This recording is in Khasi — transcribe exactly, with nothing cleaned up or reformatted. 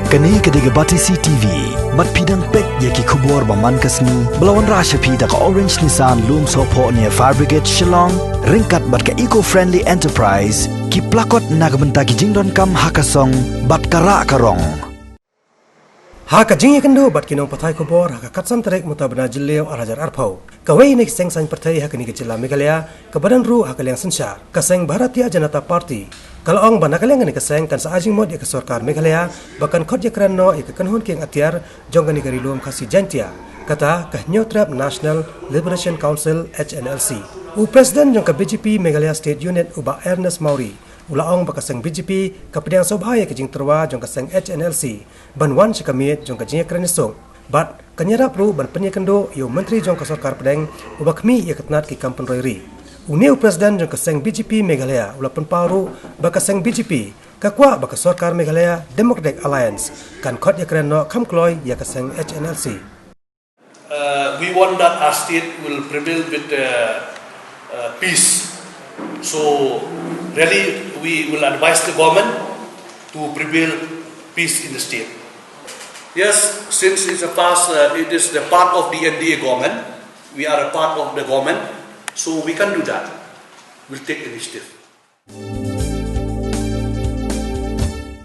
Kane ka dei ka Batesi T V. Bad phi dang peit ïa ki khubor ba man ka sngi ba la wanrah sha phi da ka Orange Nissan Lumsohphoh near Fire Brigade Shillong, ryngkat bad ka Eco Friendly Enterprise, ki plakot na ka bynta ki jingdonkam ha ka song bad ka rah ka rong. Ha ka jingïakynduh bad ki nongpathai khubor ha ka khatsan tarik mynta bnai Jylliew ar hajar arphew, kawei na ki seng saiñ pyrthei ha kane ka jylla Meghalaya kaba don ruh ha ka liang synshar, ka seng Bharatiya Janata Party, ka la ong ba na ka liang kane ka seng kan sa ai jingmut ïa ka sorkar Meghalaya ba kan khot ïakren noh ïa ka kynhun kieng atiar jong kane ka Ri Lum Khasi Jaiñtia, kata ka Hynñiewtrep National Liberation Council, H N L C. U President jong ka B J P Meghalaya State Unit, u Bah Ernest Mawrie, u la ong ba ka seng B J P ka pdiang sngewbha ïa ka jingtyrwa jong ka seng H N L C ban wan sha ka miej jong ka jingïakren ïasuk, bad kan ïarap ruh ban pynïakynduh ïa u Myntri jong ka Sorkar Pdeng uba khmih ïa ka tnat ki kam pynroi ri. Une u President jong ka seng B J P Meghalaya u la pynpaw ruh ba ka seng B J P ka kwah ba ka Sorkar Meghalaya Democratic Alliance kan khot ïakren noh kham kloi ïa ka seng H N L C. Uh, we want that our state will prevail with uh, uh, peace. So, really, we will advise the government to prevail peace in the state. Yes, since it's a past, uh, it is the part of the N D A government. We are a part of the government, so we can do that. We'll take initiative.